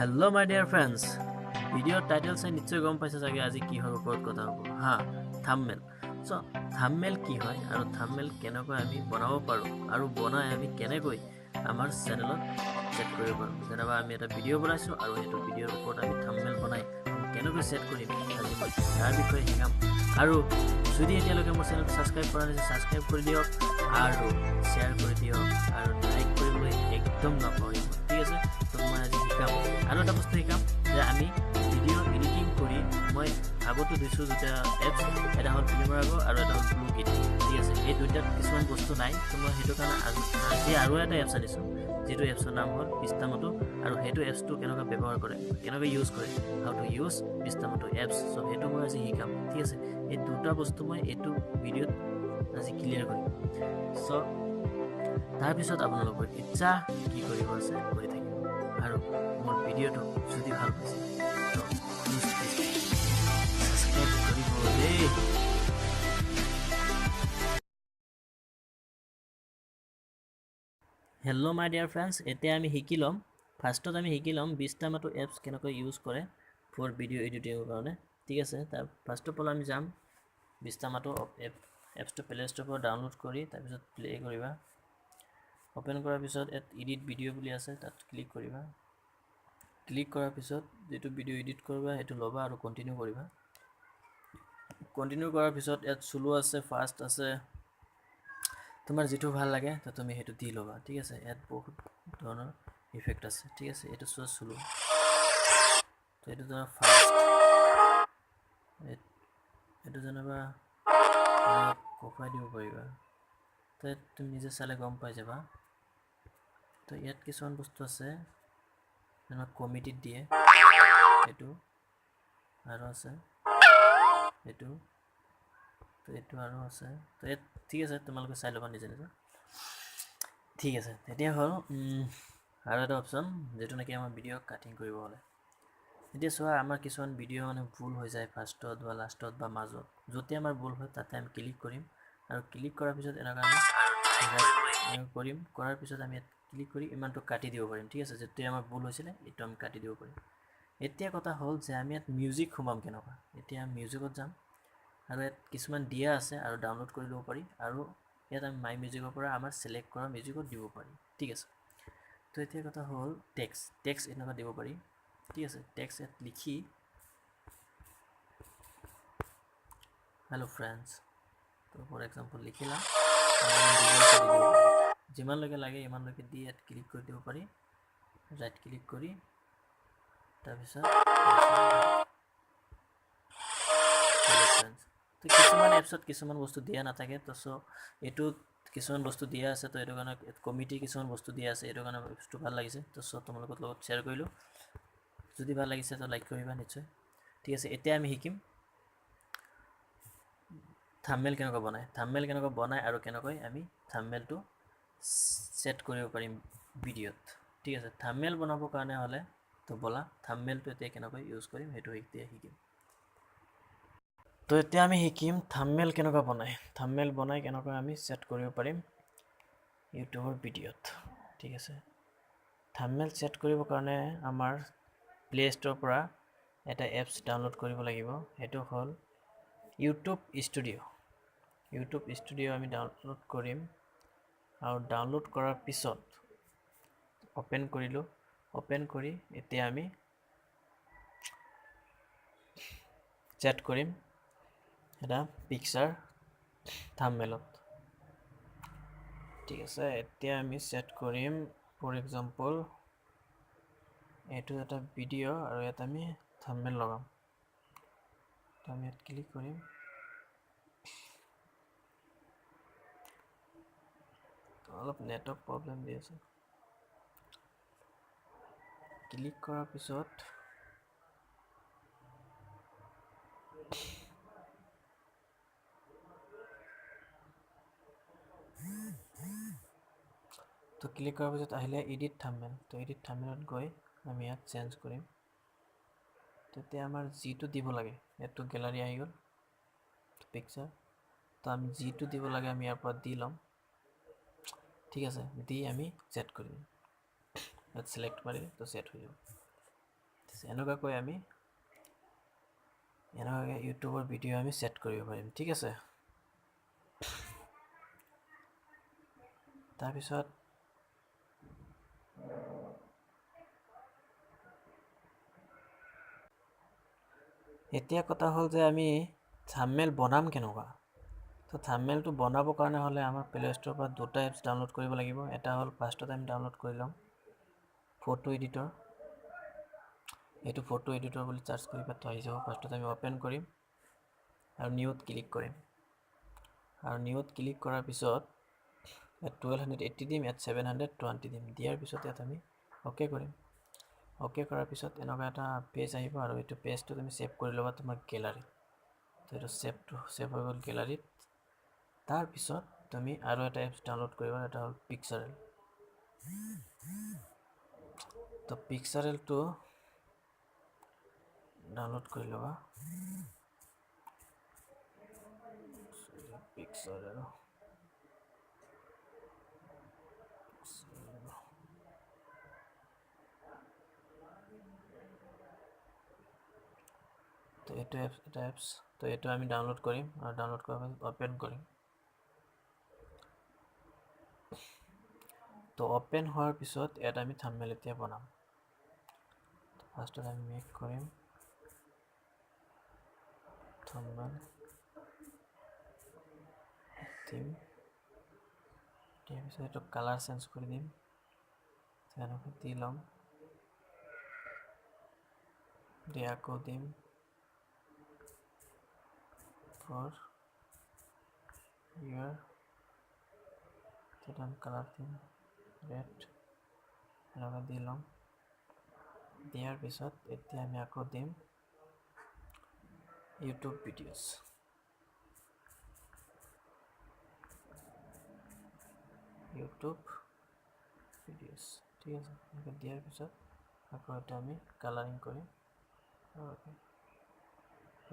Hello my dear friends, ভিডিঅ'ৰ title চাই নিশ্চয় গম পাইছে চাগে আজি কিহৰ ওপৰত কথা হ'ব। হা, থাম্বনেইল। চ' থাম্বনেইল কি হয় আৰু থাম্বনেইল কেনেকৈ আমি বনাব পাৰোঁ আৰু বনাই আমি কেনেকৈ আমাৰ চেনেলত ছেট কৰিব পাৰোঁ। যেনিবা আমি এটা ভিডিঅ' বনাইছোঁ আৰু সেইটো ভিডিঅ'ৰ ওপৰত আমি থাম্বনেইল বনাই আমি কেনেকৈ ছেট কৰিম, আজি মই তাৰ বিষয়ে শিকাম। আৰু যদি এতিয়ালৈকে মোৰ চেনেলটো ছাবস্ক্ৰাইব কৰা নাই, ছাবস্ক্ৰাইব কৰি দিয়ক আৰু শ্বেয়াৰ কৰি দিয়ক আৰু লাইক কৰিবলৈ একদম নাপাহৰিব, ঠিক আছে? তো মই আজি শিকাম আৰু এটা বস্তু শিকাম যে আমি ভিডিঅ' এডিটিং কৰি, মই আগতো দিছোঁ দুটা এপছ, এটা হ'ল ফিল্মৰ আগৰ আৰু এটা হ'ল ব্লু কিট, ঠিক আছে? এই দুইটাত কিছুমান বস্তু নাই, তো মই সেইটো কাৰণে আজি আৰু এটা এপছ আনিছোঁ, যিটো এপছৰ নাম হ'ল বিস্তামটো। আৰু সেইটো এপছটো কেনেকৈ ব্যৱহাৰ কৰে, কেনেকৈ ইউজ কৰে, how to use বিস্তামটো এপছ, চ' সেইটো মই আজি শিকাম, ঠিক আছে? এই দুটা বস্তু মই এইটো ভিডিঅ'ত আজি ক্লিয়াৰ কৰিম। চ' তাৰপিছত আপোনালোকৰ ইচ্ছা কি কৰিব আছে কৰি থাকিব। আৰু মোৰ ভিডিঅ'টো যদি ভাল পাইছে তো ছাবস্ক্ৰাইব কৰিব দেই। হেল্ল' my dear friends, এতিয়া আমি শিকি ল'ম, ফাৰ্ষ্টত আমি শিকি ল'ম বিস্তামাটো এপছ কেনেকৈ ইউজ কৰে ফৰ ভিডিঅ' এডিটিঙৰ কাৰণে, ঠিক আছে? তাৰ ফাৰ্ষ্ট অফ অল আমি যাম বিস্তামাটো এপছটো প্লে ষ্ট'ৰৰ পৰা ডাউনলোড কৰি তাৰপিছত প্লে' কৰিবা। অ'পেন কৰাৰ পিছত ইয়াত এডিট ভিডিঅ' বুলি আছে, তাত ক্লিক কৰিবা। ক্লিক কৰাৰ পিছত যিটো ভিডিঅ' এডিট কৰিবা সেইটো ল'বা আৰু কণ্টিনিউ কৰিবা। কণ্টিনিউ কৰাৰ পিছত ইয়াত শ্ল' আছে, ফাষ্ট আছে, তোমাৰ যিটো ভাল লাগে তো তুমি সেইটো দি ল'বা, ঠিক আছে? ইয়াত বহুত ধৰণৰ ইফেক্ট আছে, ঠিক আছে? এইটো চোৱা শ্ল', তো এইটো ধৰা ফাষ্ট, এইটো যেনিবা কপাই দিব পাৰিবা, তো তুমি নিজে চালে গম পাই যাবা। তো ইয়াত কিছুমান বস্তু আছে যেনেকুৱা কমিটিত দিয়ে সেইটো, আৰু আছে এইটো, তো এইটো আৰু আছে, তো ইয়াত ঠিক আছে, তোমালোকে চাই ল'বা নিজে নিজে, ঠিক আছে? তেতিয়া হ'ল আৰু এটা অপশ্যন যিটো নেকি আমাৰ ভিডিঅ' কাটিং কৰিব হ'লে। এতিয়া চোৱা, আমাৰ কিছুমান ভিডিঅ' মানে ভুল হৈ যায় ফাৰ্ষ্টত বা লাষ্টত বা মাজত, য'তে আমাৰ ভুল হয় তাতে আমি ক্লিক কৰিম আৰু ক্লিক কৰাৰ পিছত এনেকুৱা আমি কৰিম, কৰাৰ পিছত আমি ইয়াত ক্লিক কৰি ইমানটো কাটি দিব পাৰিম, ঠিক আছে? যিটোৱে আমাৰ ভুল হৈছিলে এইটো আমি কাটি দিব পাৰিম। এতিয়া কথা হ'ল যে আমি ইয়াত মিউজিক সোমাম কেনেকুৱা। এতিয়া মিউজিকত যাম আৰু ইয়াত কিছুমান দিয়া আছে আৰু ডাউনলোড কৰি ল'ব পাৰি আৰু ইয়াত আমি মাই মিউজিকৰ পৰা আমাৰ চিলেক্ট কৰা মিউজিকত দিব পাৰি, ঠিক আছে? তো এতিয়া কথা হ'ল টেক্সট এনেকুৱা দিব পাৰি, ঠিক আছে? টেক্সট ইয়াত লিখি হেল্ল' ফ্ৰেণ্ডছ, তো ফৰ এক্সাম্পল লিখিলা, যিমানলৈকে লাগে ইমানলৈকে দি ইয়াত ক্লিক কৰি দিব পাৰি, ৰাইট ক্লিক কৰি তাৰপিছত হেল্ল' ফ্ৰেণ্ডছ। তো কিছুমান এপছত কিছুমান বস্তু দিয়া নাথাকে, তো চ' এইটোত কিছুমান বস্তু দিয়া আছে, তো এইটো কাৰণে কমিটি কিছুমান বস্তু দিয়া আছে, এইটো কাৰণে এপছটো ভাল লাগিছে। তো চ' তোমালোকৰ লগত শ্বেয়াৰ কৰিলোঁ, যদি ভাল লাগিছে তো লাইক কৰিবা নিশ্চয়, ঠিক আছে? এতিয়া আমি শিকিম থাম্বনেইল কেনেকৈ বনায়, থাম্বনেইল কেনেকৈ বনায় আৰু কেনেকৈ আমি থাম্বনেইলটো ছেট কৰিব পাৰিম ভিডিঅ'ত, ঠিক আছে? থাম্বনেইল বনাবৰ কাৰণে হ'লে তো ব'লা থাম্বনেইলটো এতিয়া কেনেকৈ ইউজ কৰিম সেইটো এতিয়া শিকিম। তো এতিয়া আমি শিকিম থাম্বনেইল কেনেকুৱা বনায়, থাম্বনেইল বনাই কেনেকৈ আমি ছেট কৰিব পাৰিম ইউটিউবৰ ভিডিঅ'ত, ঠিক আছে? থাম্বনেইল ছেট কৰিবৰ কাৰণে আমাৰ প্লে' ষ্ট'ৰৰ পৰা এটা এপছ ডাউনলোড কৰিব লাগিব, সেইটো হ'ল ইউটিউব ষ্টুডিঅ'। ইউটিউব ষ্টুডিঅ' আমি ডাউনলোড কৰিম আৰু ডাউনলোড কৰাৰ পিছত অ'পেন কৰিলোঁ, অ'পেন কৰি এতিয়া আমি চেট কৰিম এটা পিকচাৰ থাম্বনেইলত, ঠিক আছে? এতিয়া আমি চেট কৰিম ফৰ এক্সাম্পল এইটো এটা ভিডিঅ' আৰু ইয়াত আমি থাম্বনেইল লগাম, তো আমি ইয়াত ক্লিক কৰিম। অলপ নেটৱৰ্ক প্ৰব্লেম দি আছে। ক্লিক কৰাৰ পিছত তো ক্লিক কৰাৰ পিছত আহিলে এডিট থাম্বনেইল, তো এডিট থাম্বনেইলত গৈ আমি ইয়াত চেঞ্জ কৰিম। তেতিয়া আমাৰ যিটো দিব লাগে, ইয়াততো গেলাৰী আহি গ'ল পিকচাৰ, তো আমি যিটো দিব লাগে আমি ইয়াৰ পৰা দি ল'ম, ঠিক আছে? দি আমি ছেট কৰি দিম, ইয়াত চিলেক্ট মাৰিলে তো ছেট হৈ যাব। এনেকুৱাকৈ আমি এনেকুৱাকৈ ইউটিউবৰ ভিডিঅ' আমি ছেট কৰিব পাৰিম। ঠিক আছে, তাৰপিছত এতিয়া কথা হ'ল যে আমি থাম্বনেইল বনাম কেনেকুৱা। তো থাম্বনেইলটো বনাবৰ কাৰণে হ'লে আমাৰ প্লে ষ্ট'ৰৰ পৰা দুটা এপছ ডাউনলোড কৰিব লাগিব। এটা হ'ল ফাৰ্ষ্টত আমি ডাউনলোড কৰি ল'ম ফটো এডিটৰ। এইটো ফটো এডিটৰ বুলি চাৰ্চ কৰিবা তো আহি যাব। ফাৰ্ষ্টত আমি অ'পেন কৰিম আৰু নিউত ক্লিক কৰিম আৰু নিউত ক্লিক কৰাৰ পিছত ইয়াত 1280 দিম, ইয়াত 720 দিম। দিয়াৰ পিছত ইয়াত আমি অ'কে কৰিম। অ'কে কৰাৰ পিছত এনেকুৱা এটা পেজ আহিব আৰু এইটো পেজটো তুমি ছেভ কৰি ল'বা তোমাৰ গেলাৰীত। তো এইটো ছেভ হৈ গ'ল গেলাৰীত। তাৰপিছত তুমি আৰু এটা এপছ ডাউনলোড কৰিবা, এটা হ'ল পিক্সাৰেল। তো পিক্সাৰেলটো ডাউনলোড কৰি ল'বা। পিক্সাৰেল তো এইটো এপছ, এটা এপছ। তো এইটো আমি ডাউনলোড কৰিম আৰু ডাউনলোড কৰাৰ পাছত অ'পেন কৰিম। তো অ'পেন হোৱাৰ পিছত ইয়াত আমি থাম্বনেইল এতিয়া বনাম। ফাৰ্ষ্টত আমি মেক কৰিম থাম্বনেইল দিম। দিয়াৰ পিছত এইটো কালাৰ চেঞ্জ কৰি দিম, এনেকৈ দি ল'ম, দি আকৌ দিম ফৰ ইয়াৰ, তেতিয়া আমি কালাৰ দিম ৰেড, এনেকুৱা দি ল'ম। দিয়াৰ পিছত এতিয়া আমি আকৌ দিম ইউটিউব ভিডিঅ'ছ। ইউটিউব ভিডিঅ'ছ, ঠিক আছে। এনেকৈ দিয়াৰ পিছত আকৌ এটা আমি কালাৰিং কৰিম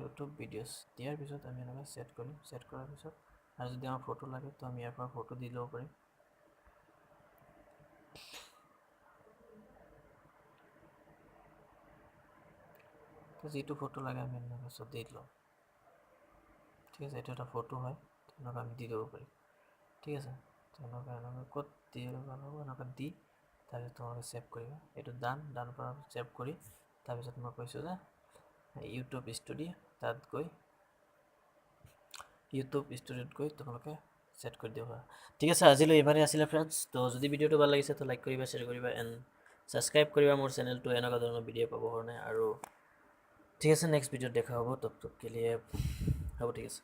ইউটিউব ভিডিঅ'ছ। দিয়াৰ পিছত আমি এনেকৈ ছেট কৰিম। ছেট কৰাৰ পিছত আৰু যদি আমাৰ ফটো লাগে তো আমি ইয়াৰ পৰা ফটো দি ল'ব পাৰিম। তো যিটো ফটো লাগে আমি এনেকৈ চব দি ল'ম। ঠিক আছে, এইটো এটা ফটো হয়, তেনেকুৱা আমি দি দিব পাৰিম। ঠিক আছে, তেনেকুৱা এনেকুৱা ক'ত দি ভাল হ'ব এনেকুৱা দি তাৰপিছত তোমালোকে ছেভ কৰিবা। এইটো ডান কৰাৰ পিছত ছেভ কৰি তাৰপিছত মই কৈছোঁ যে ইউটিউব ষ্টুডিঅ' তাত গৈ ইউটিউব ষ্টুডিঅ'ত গৈ তোমালোকে ছেট কৰি দিব পাৰা। ঠিক আছে, আজিলৈ ইমানেই আছিলে ফ্ৰেণ্ডছ। তো যদি ভিডিঅ'টো ভাল লাগিছে তো লাইক কৰিবা, শ্বেয়াৰ কৰিবা এণ্ড ছাবস্ক্ৰাইব কৰিবা মোৰ চেনেলটো এনেকুৱা ধৰণৰ ভিডিঅ' পাবৰ কাৰণে। আৰু ঠিক আছে, নেক্সট ভিডিঅ'ত দেখা হ'ব। তব তব কে লিয়ে হ'ব, ঠিক আছে।